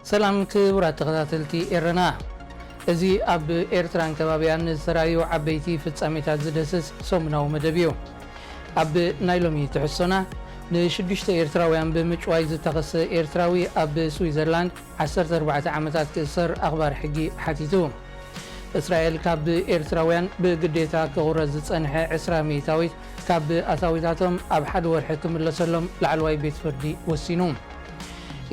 ሰላም ክቡራት ተኸታተልቲ ኤረና፣ እዚ ኣብ ኤርትራን ከባቢያን ዝተራእዩ ዓበይቲ ፍጻሜታት ዝድህስስ ሰሙናዊ መደብ እዩ። ኣብ ናይ ሎሚ ትሕዝቶና፣ ንሽዱሽተ ኤርትራውያን ብምጭዋይ ዝተኸሰ ኤርትራዊ ኣብ ስዊዘርላንድ ዓሰርተ ኣርባዕተ ዓመታት ክእሰር ኣኽባር ሕጊ ሓቲቱ። እስራኤል ካብ ኤርትራውያን ብግዴታ ክቑረጽ ዝጸንሐ ዕስራ ሚእታዊት ካብ ኣታዊታቶም ኣብ ሓደ ወርሒ ክምለሰሎም ላዕለዋይ ቤት ፍርዲ ወሲኑ።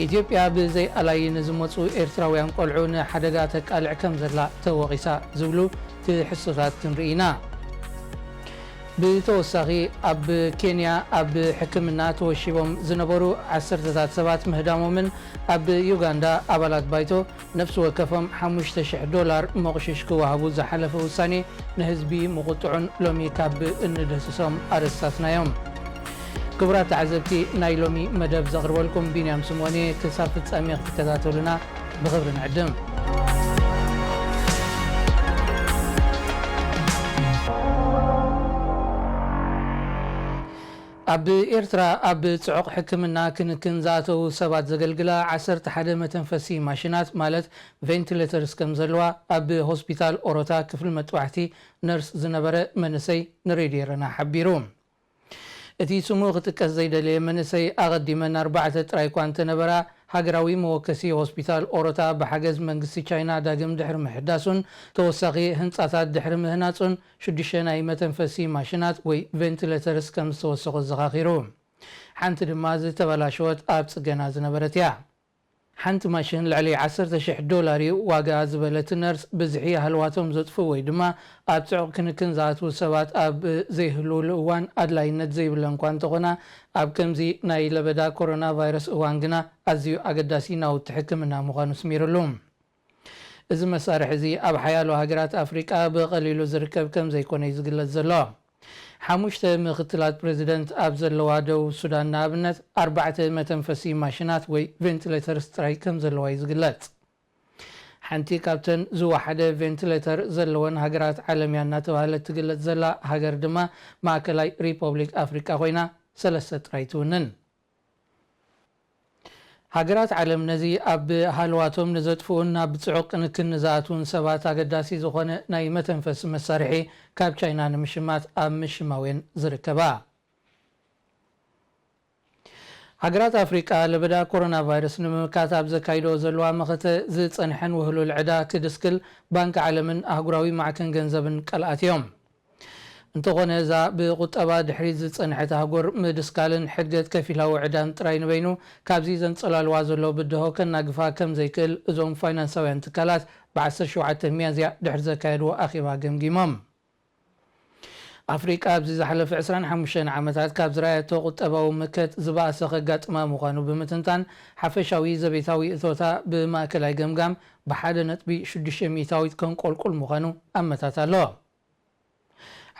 ኢትዮጵያ ብዘይ ኣላይ ንዝመጹ ኤርትራውያን ቆልዑ ንሓደጋ ተቃልዕ ከም ዘላ ተወቒሳ ዝብሉ ትሕዝቶታት ክንርኢ ኢና። ብተወሳኺ ኣብ ኬንያ ኣብ ሕክምና ተወሺቦም ዝነበሩ ዓሰርተታት ሰባት ምህዳሞምን ኣብ ዩጋንዳ ኣባላት ባይቶ ነፍሲ ወከፎም ሓሙሽተ ሽሕ ዶላር መቑሽሽ ክወሃቡ ዝሓለፈ ውሳኔ ንህዝቢ ምቑጥዑን ሎሚ ካብ እንደህስሶም ኣርእስታትና እዮም። ክቡራት ተዓዘብቲ፣ ናይ ሎሚ መደብ ዘቕርበልኩም ቢንያም ስምኦን እየ። ክሳብ ፍጻሜ ክትከታተሉና ብኽብሪ ንዕድም። ኣብ ኤርትራ ኣብ ጽዑቕ ሕክምና ክንክን ዝኣተዉ ሰባት ዘገልግላ ዓሰርተ ሓደ መተንፈሲ ማሽናት ማለት ቬንቲሌተርስ ከም ዘለዋ ኣብ ሆስፒታል ኦሮታ ክፍሊ መጥባሕቲ ነርስ ዝነበረ መንእሰይ ንሬድዮ ኤረና ሓቢሩ። እቲ ስሙ ክጥቀስ ዘይደለየ መንእሰይ ኣቐዲመን ኣርባዕተ ጥራይ እኳ እንተነበራ፣ ሃገራዊ መወከሲ ሆስፒታል ኦሮታ ብሓገዝ መንግስቲ ቻይና ዳግም ድሕሪ ምሕዳሱን ተወሳኺ ህንጻታት ድሕሪ ምህናጹን ሽዱሽተ ናይ መተንፈሲ ማሽናት ወይ ቬንቲሌተርስ ከም ዝተወሰኹ ኣዘኻኺሩ። ሓንቲ ድማ ዝተበላሸወት ኣብ ጽገና ዝነበረት እያ። ሓንቲ ማሽን ልዕሊ ዓሰርተ ሽሕ ዶላር እዩ ዋጋ ዝበለት ነርስ፣ ብዝሒ ሃለዋቶም ዘጥፍኡ ወይ ድማ ኣብ ጽዑቕ ክንክን ዝኣትዉ ሰባት ኣብ ዘይህልዉሉ እዋን ኣድላይነት ዘይብለን እኳ እንተኾና፣ ኣብ ከምዚ ናይ ለበዳ ኮሮና ቫይረስ እዋን ግና ኣዝዩ ኣገዳሲ ናውቲ ሕክምና ምዃኑ ስሚርሉ። እዚ መሳርሒ እዚ ኣብ ሓያሎ ሃገራት ኣፍሪቃ ብቐሊሉ ዝርከብ ከም ዘይኮነ እዩ ዝግለጽ ዘሎ። ሓሙሽተ ምኽትላት ፕረዚደንት ኣብ ዘለዋ ደቡብ ሱዳን ንኣብነት ኣርባዕተ መተንፈሲ ማሽናት ወይ ቬንቲሌተርስ ጥራይ ከም ዘለዋ እዩ ዝግለጽ። ሓንቲ ካብተን ዝወሓደ ቬንቲሌተር ዘለወን ሃገራት ዓለም እያ እናተባህለት ትግለጽ ዘላ ሃገር ድማ ማእከላይ ሪፐብሊክ ኣፍሪቃ ኮይና ሰለስተ ጥራይ ትውንን። ሃገራት ዓለም ነዚ ኣብ ሃለዋቶም ንዘጥፍኡን ናብ ጽዑቕ ክንክን ንዝኣትዉን ሰባት ኣገዳሲ ዝኾነ ናይ መተንፈሲ መሳርሒ ካብ ቻይና ንምሽማት ኣብ ምሽማው እየን ዝርከባ። ሃገራት ኣፍሪቃ ለበዳ ኮሮና ቫይረስ ንምምካት ኣብ ዘካይዶ ዘለዋ መኸተ ዝጸንሐን ውህሉል ዕዳ ክድስክል ባንክ ዓለምን ኣህጉራዊ ማዕከን ገንዘብን ቃል ኣትዮም። እንተኾነ እዛ ብቁጠባ ድሕሪት ዝጸንሐት ኣህጉር ምድስካልን ሕድገት ከፊላዊ ዕዳን ጥራይ ንበይኑ ካብዚ ዘንጸላልዋ ዘሎ ብድሆ ከናግፋ ከም ዘይክእል እዞም ፋይናንሳውያን ትካላት ብ ዓሰርተ ሸውዓተ ሚያዝያ ድሕሪ ዘካየድዎ ኣኼባ ገምጊሞም። ኣፍሪቃ ኣብዚ ዝሓለፈ ዕስራን ሓሙሽተን ዓመታት ካብ ዝረኣየቶ ቁጠባዊ ምከት ዝበኣሰ ከጋጥማ ምዃኑ ብምትንታን፣ ሓፈሻዊ ዘቤታዊ እቶታ ብማእከላይ ገምጋም ብሓደ ነጥቢ ሽዱሽተ ሚእታዊት ከንቆልቁል ምዃኑ ኣመታት ኣሎ።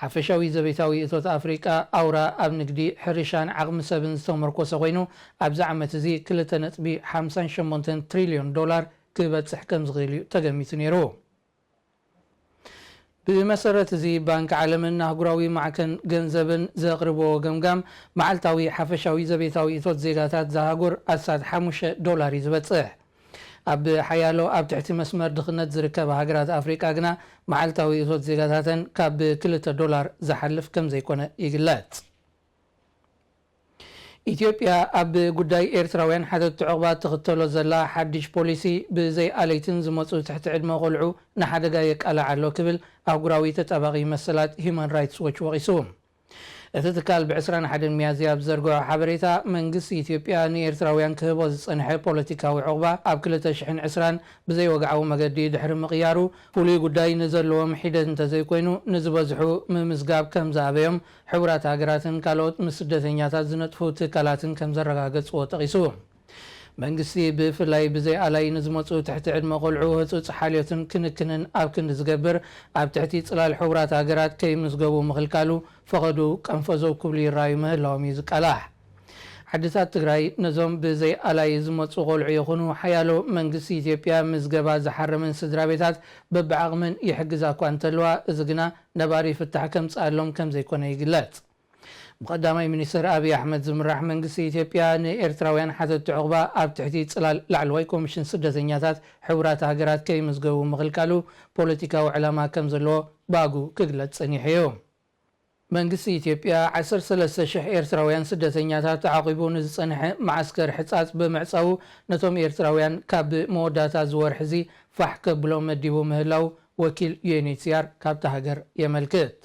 ሓፈሻዊ ዘቤታዊ እቶት ኣፍሪቃ ኣውራ ኣብ ንግዲ፣ ሕርሻን ዓቕሚ ሰብን ዝተመርኮሰ ኮይኑ፣ ኣብዚ ዓመት እዚ ክልተ ነጥቢ ሓምሳን ሸሞንተን ትሪልዮን ዶላር ክበጽሕ ከም ዝኽእል እዩ ተገሚቱ ነይሩ። ብመሰረት እዚ፣ ባንክ ዓለምን ኣህጉራዊ ማዕከን ገንዘብን ዘቕርብዎ ገምጋም፣ መዓልታዊ ሓፈሻዊ ዘቤታዊ እቶት ዜጋታት ዝሃጉር ኣስታት ሓሙሽተ ዶላር እዩ ዝበጽሕ። ኣብ ሓያሎ ኣብ ትሕቲ መስመር ድኽነት ዝርከባ ሃገራት ኣፍሪቃ ግና፣ መዓልታዊ እቶት ዜጋታተን ካብ ክልተ ዶላር ዝሓልፍ ከም ዘይኮነ ይግለጽ። ኢትዮጵያ ኣብ ጉዳይ ኤርትራውያን ሓተትቲ ዑቕባ እትኽተሎ ዘላ ሓድሽ ፖሊሲ፣ ብዘይ ኣለይትን ዝመጹ ትሕቲ ዕድመ ቆልዑ ንሓደጋ የቃልዕ ኣሎ ክብል ኣህጉራዊ ተጣባቒ መሰላት ሂዩማን ራይትስ ዎች ወቒሱ። እቲ ትካል ብ ዕስራን ሓደን ሚያዝያ ኣብ ዝዘርግሖ ሓበሬታ፣ መንግስቲ ኢትዮጵያ ንኤርትራውያን ክህቦ ዝጸንሐ ፖለቲካዊ ዑቕባ ኣብ ክልተ ሽሕን ዕስራን ብዘይወግዓዊ መገዲ ድሕሪ ምቕያሩ፣ ፍሉይ ጉዳይ ንዘለዎም ሒደት እንተዘይኮይኑ፣ ንዝበዝሑ ምምዝጋብ ከም ዝኣበዮም ሕቡራት ሃገራትን ካልኦት ምስ ስደተኛታት ዝነጥፉ ትካላትን ከም ዘረጋገጽዎ ጠቒሱ። መንግስቲ ብፍላይ ብዘይ ኣላይ ንዝመጹ ትሕቲ ዕድመ ቆልዑ ህጹጽ ሓልዮትን ክንክንን ኣብ ክንዲ ዝገብር፣ ኣብ ትሕቲ ጽላል ሕቡራት ሃገራት ከይምዝገቡ ምኽልካሉ ፈቐዱ ቀንፈዞው ክብሉ ይረኣዩ ምህላዎም እዩ ዝቃላሕ። ዓድታት ትግራይ ነዞም ብዘይ ኣላይ ዝመጹ ቆልዑ ይኹኑ ሓያሎ መንግስቲ ኢትዮጵያ ምዝገባ ዝሓረመን ስድራ ቤታት በብዓቕመን ይሕግዛ እኳ እንተለዋ፣ እዚ ግና ነባሪ ፍታሕ ከምጽኣሎም ከም ዘይኮነ ይግለጽ። ብቐዳማይ ሚኒስትር ኣብይ ኣሕመድ ዝምራሕ መንግስቲ ኢትዮጵያ ንኤርትራውያን ሓተቲ ዑቕባ ኣብ ትሕቲ ጽላል ላዕለዋይ ኮሚሽን ስደተኛታት ሕቡራት ሃገራት ከይምዝገቡ ምኽልካሉ ፖለቲካዊ ዕላማ ከም ዘለዎ ብኣግኡ ክግለጽ ጸኒሑ እዩ። መንግስቲ ኢትዮጵያ ዓሰርተ ሰለስተ ሽሕ ኤርትራውያን ስደተኛታት ተዓቒቡ ንዝጸንሐ መዓስከር ሕጻጽ ብምዕጻዉ፣ ነቶም ኤርትራውያን ካብ መወዳእታ እዚ ወርሒ እዚ ፋሕ ከብሎም መዲቡ ምህላው ወኪል ዩ ኤን ኤች ሲ ኣር ካብታ ሃገር የመልክት።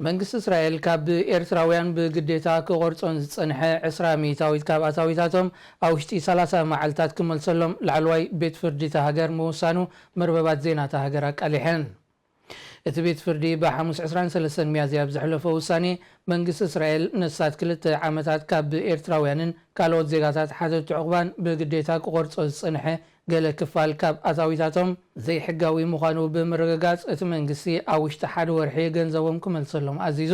መንግስቲ እስራኤል ካብ ኤርትራውያን ብግዴታ ክቖርጾን ዝጸንሐ ዕስራ ሚእታዊት ካብ ኣታዊታቶም ኣብ ውሽጢ ሰላሳ መዓልታት ክመልሰሎም ላዕለዋይ ቤት ፍርዲ እታ ሃገር ምውሳኑ መርበባት ዜና እታ ሃገር ኣቃሊሐን። እቲ ቤት ፍርዲ ብሓሙስ ዕስራን ሰለስተን ሚያዝያ ኣብ ዘሕለፎ ውሳኔ፣ መንግስቲ እስራኤል ነሳት ክልተ ዓመታት ካብ ኤርትራውያንን ካልኦት ዜጋታት ሓተቲ ዑቕባን ብግዴታ ክቖርጾ ዝጸንሐ ገለ ክፋል ካብ ኣታዊታቶም ዘይሕጋዊ ምዃኑ ብምርግጋጽ፣ እቲ መንግስቲ ኣብ ውሽጢ ሓደ ወርሒ ገንዘቦም ክመልሰሎም ኣዚዙ።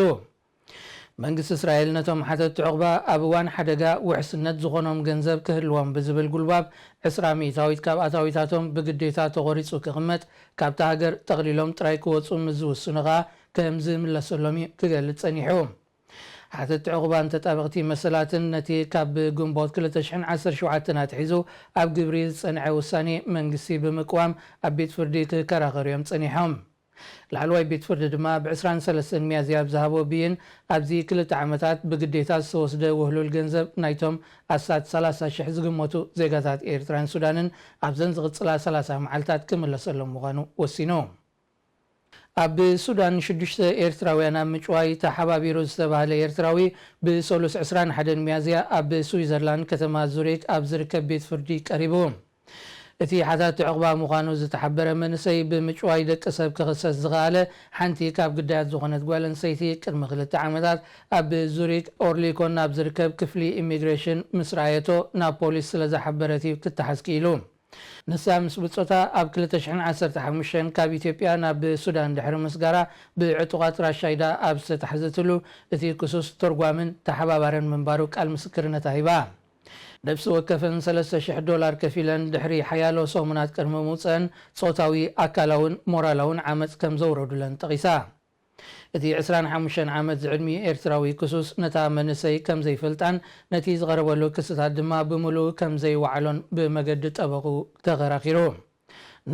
መንግስቲ እስራኤል ነቶም ሓተቲ ዑቕባ ኣብ እዋን ሓደጋ ውሕስነት ዝኾኖም ገንዘብ ክህልዎም ብዝብል ጉልባብ፣ ዕስራ ሚእታዊት ካብ ኣታዊታቶም ብግዴታ ተቖሪጹ ክቕመጥ፣ ካብታ ሃገር ጠቕሊሎም ጥራይ ክወጹ ምስ ዝውስኑ ኸኣ ከም ዝምለሰሎም እዩ ክገልጽ ጸኒሑ። ሓተቲ ዑቕባን ተጣበቕቲ መሰላትን ነቲ ካብ ግንቦት ክልተ ሽሕን ዓሰርተ ሸውዓተን ኣትሒዙ ኣብ ግብሪ ዝጸንዐ ውሳኔ መንግስቲ ብምቅዋም ኣብ ቤት ፍርዲ ክከራኸሩ እዮም ጸኒሖም። ላዕለዋይ ቤት ፍርዲ ድማ ብ ዕስራን ሰለስተን ሚያዝያ ኣብ ዝሃቦ ብይን፣ ኣብዚ ክልተ ዓመታት ብግዴታ ዝተወስደ ውህሉል ገንዘብ ናይቶም ኣስታት ሰላሳ ሽሕ ዝግመቱ ዜጋታት ኤርትራን ሱዳንን ኣብዘን ዝቕጽላ ሰላሳ መዓልታት ክምለሰሎም ምዃኑ ወሲኑ። ኣብ ሱዳን ሽዱሽተ ኤርትራውያን ኣብ ምጭዋይ ተሓባቢሩ ዝተባህለ ኤርትራዊ ብሰሉስ ዕስራን ሓደን ሚያዝያ ኣብ ስዊዘርላንድ ከተማ ዙሪክ ኣብ ዝርከብ ቤት ፍርዲ ቀሪቡ። እቲ ሓታቲ ዑቕባ ምዃኑ ዝተሓበረ መንእሰይ ብምጭዋይ ደቂ ሰብ ክኽሰስ ዝኸኣለ ሓንቲ ካብ ግዳያት ዝኾነት ጓል ኣንስተይቲ ቅድሚ ክልተ ዓመታት ኣብ ዙሪክ ኦርሊኮን ናብ ዝርከብ ክፍሊ ኢሚግሬሽን ምስ ረኣየቶ ናብ ፖሊስ ስለ ዝሓበረት እዩ ክተሓዝ ክኢሉ። ንሳ ምስ ብጾታ ኣብ ክልተ ሽሕን ዓሰርተ ሓሙሽተን ካብ ኢትዮጵያ ናብ ሱዳን ድሕሪ ምስጋራ ብዕጡቓት ራሻይዳ ኣብ ዝተታሕዘትሉ እቲ ክሱስ ተርጓምን ተሓባባርን ምንባሩ ቃል ምስክርነታ ሂባ። ነፍሲ ወከፈን ሰለስተ ሽሕ ዶላር ከፊለን ድሕሪ ሓያሎ ሰሙናት ቅድሚ ምውጸአን ጾታዊ፣ ኣካላውን ሞራላውን ዓመጽ ከም ዘውረዱለን ጠቒሳ። እቲ ዕስራን ሓሙሽተን ዓመት ዝዕድሚኡ ኤርትራዊ ክሱስ ነታ መንእሰይ ከም ዘይፈልጣን ነቲ ዝቐረበሉ ክስታት ድማ ብምሉኡ ከም ዘይወዓሎን ብመገዲ ጠበቕኡ ተኸራኺሩ።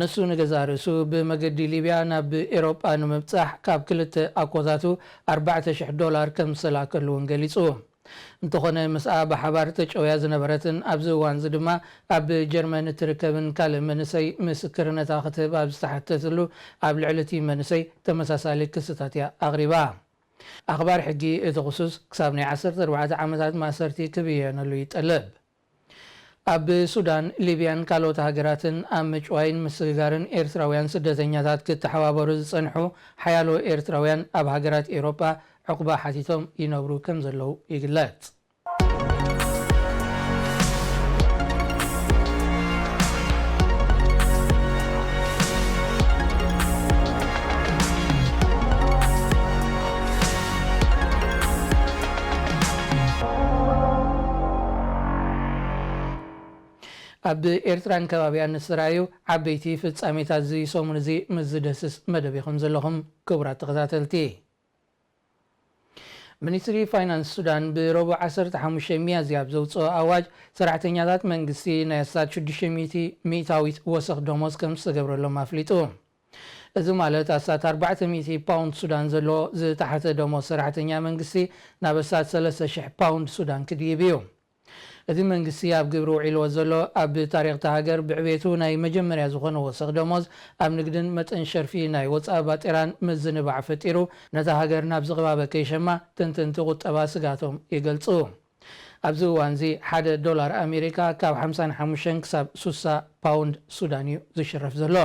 ንሱ ንገዛእ ርእሱ ብመገዲ ሊብያ ናብ ኤውሮጳ ንምብጻሕ ካብ ክልተ ኣኮታቱ ኣርባዕተ ሽሕ ዶላር ከም ዝተላእከሉ እውን ገሊጹ። እንተኾነ ምስኣ ብሓባር ተጨውያ ዝነበረትን ኣብዚ እዋንዚ ድማ ኣብ ጀርመን እትርከብን ካልእ መንእሰይ ምስክርነታ ክትህብ ኣብ ዝተሓተተሉ ኣብ ልዕሊ እቲ መንእሰይ ተመሳሳሊ ክስታት እያ ኣቕሪባ። ኣኽባር ሕጊ እቲ ክሱስ ክሳብ ናይ ዓሰርተ ኣርባዕተ ዓመታት ማእሰርቲ ክብየነሉ ይጠልብ። ኣብ ሱዳን፣ ሊብያን ካልኦት ሃገራትን ኣብ ምጭዋይን ምስግጋርን ኤርትራውያን ስደተኛታት ክተሓባበሩ ዝጸንሑ ሓያሎ ኤርትራውያን ኣብ ሃገራት ኤውሮጳ ዕቑባ ሓቲቶም ይነብሩ ከም ዘለዉ ይግለጽ። ኣብ ኤርትራን ከባቢኣን ዝተራእዩ ዓበይቲ ፍጻሜታት እዚ ሰሙን እዚ ምስ ዝደስስ መደብ ኢኹም ዘለኹም ክቡራት ተኸታተልቲ። ሚኒስትሪ ፋይናንስ ሱዳን ብረቡዕ ዓሰርተ ሓሙሽተ ሚያዝያ ኣብ ዘውፅኦ ኣዋጅ፣ ሰራሕተኛታት መንግስቲ ናይ ኣስታት ሽዱሽተ ሚእቲ ሚእታዊት ወሰኽ ደሞዝ ከም ዝተገብረሎም ኣፍሊጡ። እዚ ማለት ኣስታት ኣርባዕተ ሚእቲ ፓውንድ ሱዳን ዘለዎ ዝተሓተ ደሞዝ ሰራሕተኛ መንግስቲ ናብ ኣስታት ሰለስተ ሽሕ ፓውንድ ሱዳን ክድይብ እዩ። እቲ መንግስቲ ኣብ ግብሪ ውዒልዎ ዘሎ፣ ኣብ ታሪኽ እታ ሃገር ብዕቤቱ ናይ መጀመርያ ዝኾነ ወሰኽ ደሞዝ፣ ኣብ ንግድን መጠን ሸርፊ ናይ ወጻኢ ባጤራን ምዝንባዕ ፈጢሩ፣ ነታ ሃገር ናብ ዝቕባበ ከይሸማ ተንተንቲ ቁጠባ ስጋቶም ይገልጹ። ኣብዚ እዋንዚ ሓደ ዶላር ኣሜሪካ ካብ ሓምሳን ሓሙሽተን ክሳብ ሱሳ ፓውንድ ሱዳን እዩ ዝሽረፍ ዘሎ።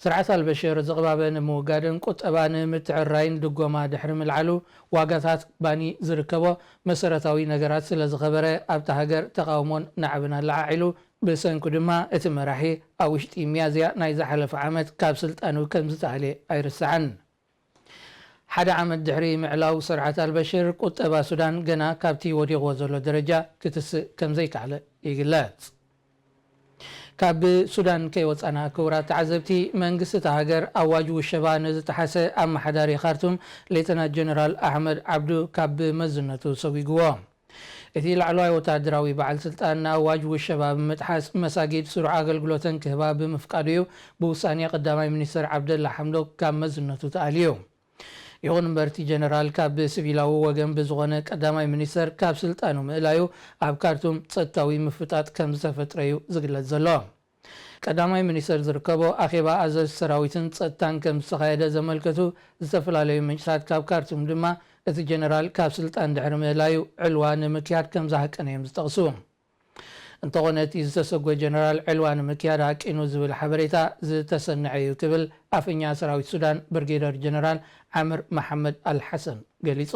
ስርዓት ኣልበሽር ዝቕባበ ንምውጋድን ቁጠባ ንምትዕርራይን ድጎማ ድሕሪ ምልዓሉ፣ ዋጋታት ባኒ ዝርከቦ መሰረታዊ ነገራት ስለ ዝኸበረ፣ ኣብታ ሃገር ተቓውሞን ናዕብን ኣለዓዒሉ። ብሰንኩ ድማ እቲ መራሒ ኣብ ውሽጢ ሚያዝያ ናይ ዝሓለፈ ዓመት ካብ ስልጣኑ ከም ዝተኣልየ ኣይርሳዕን። ሓደ ዓመት ድሕሪ ምዕላው ስርዓት ኣልበሽር፣ ቁጠባ ሱዳን ገና ካብቲ ወዲቕዎ ዘሎ ደረጃ ክትስእ ከም ዘይከኣለ ይግለጽ። ካብ ሱዳን ከይወጻና ክቡራት ተዓዘብቲ፣ መንግስቲ እታ ሃገር ኣዋጅ ውሸባ ንዝጠሓሰ ኣመሓዳሪ ካርቱም ሌተናንት ጀነራል ኣሕመድ ዓብዱ ካብ መዝነቱ ሰጒግዎ። እቲ ላዕለዋይ ወታደራዊ በዓል ስልጣን ንኣዋጅ ውሸባ ብምጥሓስ መሳጊድ ስሩዕ ኣገልግሎተን ክህባ ብምፍቃዱ እዩ ብውሳኔ ቀዳማይ ሚኒስተር ዓብደላ ሓምዶክ ካብ መዝነቱ ተኣልዩ። ይኹን እምበር እቲ ጀነራል ካብ ስቪላዊ ወገን ብዝኾነ ቀዳማይ ሚኒስተር ካብ ስልጣኑ ምእላዩ ኣብ ካርቱም ጸጥታዊ ምፍጣጥ ከም ዝተፈጥረ እዩ ዝግለጽ ዘሎ። ቀዳማይ ሚኒስተር ዝርከቦ ኣኼባ ኣዘዝቲ ሰራዊትን ጸጥታን ከም ዝተኻየደ ዘመልከቱ ዝተፈላለዩ ምንጭታት ካብ ካርቱም ድማ እቲ ጀነራል ካብ ስልጣን ድሕሪ ምእላዩ ዕልዋ ንምክያድ ከም ዝሃቀነ እዮም ዝጠቕሱ። እንተኾነ እቲ ዝተሰጎ ጀነራል ዕልዋ ንምክያድ ሃቂኑ ዝብል ሓበሬታ ዝተሰነዐ እዩ ክብል ኣፈኛ ሰራዊት ሱዳን ብርጌደር ጀነራል ዓምር መሓመድ ኣልሓሰን ገሊጹ።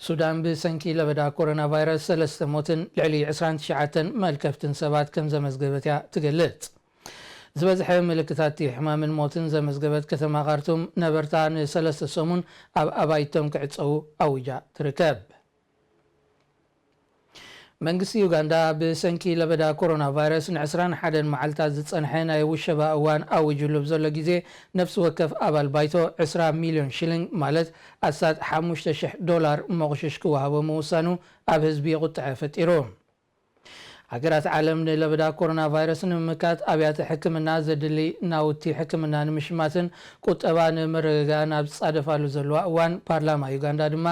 ሱዳን ብሰንኪ ለበዳ ኮሮና ቫይረስ ሰለስተ ሞትን ልዕሊ ዕስራን ትሽዓተን መልከፍትን ሰባት ከም ዘመዝገበት እያ ትገልጽ። ዝበዝሐ ምልክታት እቲ ሕማምን ሞትን ዘመዝገበት ከተማ ካርቱም ነበርታ ንሰለስተ ሰሙን ኣብ ኣባይቶም ክዕጸዉ ኣዊጃ ትርከብ። መንግስቲ ዩጋንዳ ብሰንኪ ለበዳ ኮሮና ቫይረስ ንዕስራን ሓደን መዓልታት ዝጸንሐ ናይ ውሸባ እዋን ኣዊጅሉ ብዘሎ ግዜ ነፍሲ ወከፍ ኣባል ባይቶ ዕስራ ሚልዮን ሽሊንግ ማለት ኣስታት ሓሙሽተ ሽሕ ዶላር መቑሽሽ ክወሃቦ ምውሳኑ ኣብ ህዝቢ ቁጥዐ ፈጢሩ። ሃገራት ዓለም ንለበዳ ኮሮና ቫይረስ ንምምካት ኣብያተ ሕክምና ዘድሊ ናውቲ ሕክምና ንምሽማትን ቁጠባ ንምርግጋእን ኣብ ዝጻደፋሉ ዘለዋ እዋን ፓርላማ ዩጋንዳ ድማ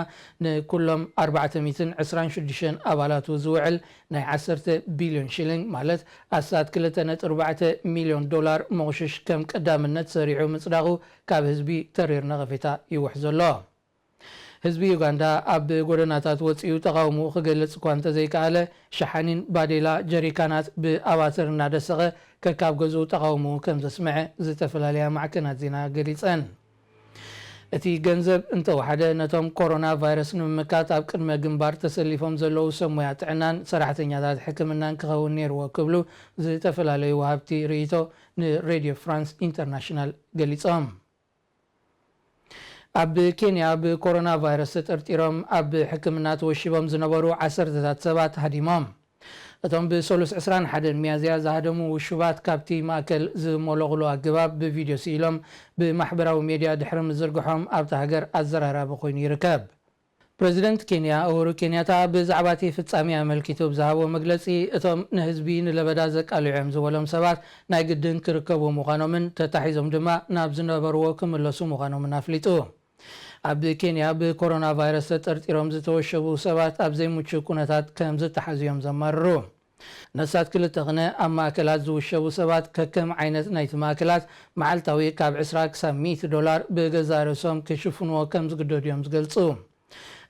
ንኩሎም ኣርባዕተ ሚእትን ዕስራን ሽዱሽተን ኣባላቱ ዝውዕል ናይ ዓሰርተ ቢልዮን ሽሊንግ ማለት ኣስታት ክልተ ነጥቢ ኣርባዕተ ሚልዮን ዶላር መቑሽሽ ከም ቀዳምነት ሰሪዑ ምጽዳቑ ካብ ህዝቢ ተሪር ነቐፌታ ይውሕዞ ኣሎ። ህዝቢ ዩጋንዳ ኣብ ጎደናታት ወጺኡ ተቓውሞኡ ክገልጽ እኳ እንተዘይከኣለ፣ ሸሓኒን ባዴላ ጀሪካናት ብኣባትር እናደሰቐ ከካብ ገዝኡ ተቓውሞኡ ከም ዘስምዐ ዝተፈላለያ ማዕከናት ዜና ገሊጸን። እቲ ገንዘብ እንተወሓደ ነቶም ኮሮና ቫይረስ ንምምካት ኣብ ቅድመ ግንባር ተሰሊፎም ዘለዉ ሰብ ሞያ ጥዕናን ሰራሕተኛታት ሕክምናን ክኸውን ነይርዎ ክብሉ ዝተፈላለዩ ወሃብቲ ርእይቶ ንሬድዮ ፍራንስ ኢንተርናሽናል ገሊጾም። ኣብ ኬንያ ብኮሮና ቫይረስ ተጠርጢሮም ኣብ ሕክምና ተወሺቦም ዝነበሩ ዓሰርተታት ሰባት ሃዲሞም። እቶም ብሰሉስ ዕስራን ሓደን ሚያዝያ ዝሃደሙ ውሹባት ካብቲ ማእከል ዝሞለቑሉ ኣገባብ ብቪድዮ ስኢሎም ብማሕበራዊ ሜድያ ድሕሪ ምዝርግሖም ኣብታ ሃገር ኣዘራራቢ ኮይኑ ይርከብ። ፕረዚደንት ኬንያ ኡሁሩ ኬንያታ ብዛዕባ እቲ ፍጻሜ ኣመልኪቱ ብዝሃቦ መግለጺ፣ እቶም ንህዝቢ ንለበዳ ዘቃልዑ እዮም ዝበሎም ሰባት ናይ ግድን ክርከቡ ምዃኖምን ተታሒዞም ድማ ናብ ዝነበርዎ ክምለሱ ምዃኖምን ኣፍሊጡ። ኣብ ኬንያ ብኮሮና ቫይረስ ተጠርጢሮም ዝተወሸቡ ሰባት ኣብ ዘይምቹእ ኩነታት ከም ዝተሓዙ እዮም ዘማርሩ። ነፍሳት ክልተ ቅነ ኣብ ማእከላት ዝውሸቡ ሰባት ከከም ዓይነት ናይቲ ማእከላት መዓልታዊ ካብ ዕስራ ክሳብ ሚእቲ ዶላር ብገዛእ ርእሶም ክሽፍንዎ ከም ዝግደዱ እዮም ዝገልጹ።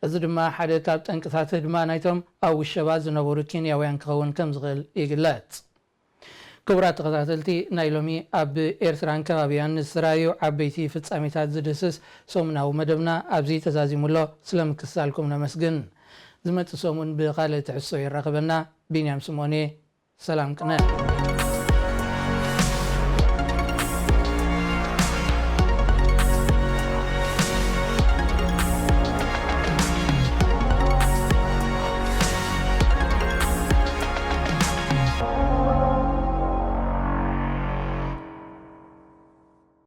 እዚ ድማ ሓደ ካብ ጠንቅታት ህድማ ናይቶም ኣብ ውሸባ ዝነበሩ ኬንያውያን ክኸውን ከም ዝኽእል ይግለጽ። ክቡራት ተኸታተልቲ፣ ናይ ሎሚ ኣብ ኤርትራን ከባቢያን ንዝተራእዩ ዓበይቲ ፍጻሜታት ዝድህስስ ሰሙናዊ መደብና ኣብዚ ተዛዚሙ ኣሎ። ስለ ምክትታልኩም ነመስግን። ዝመጽእ ሰሙን ብኻልእ ትሕዝቶ የራኽበና። ቢንያም ስምኦን እየ። ሰላም ቅነ።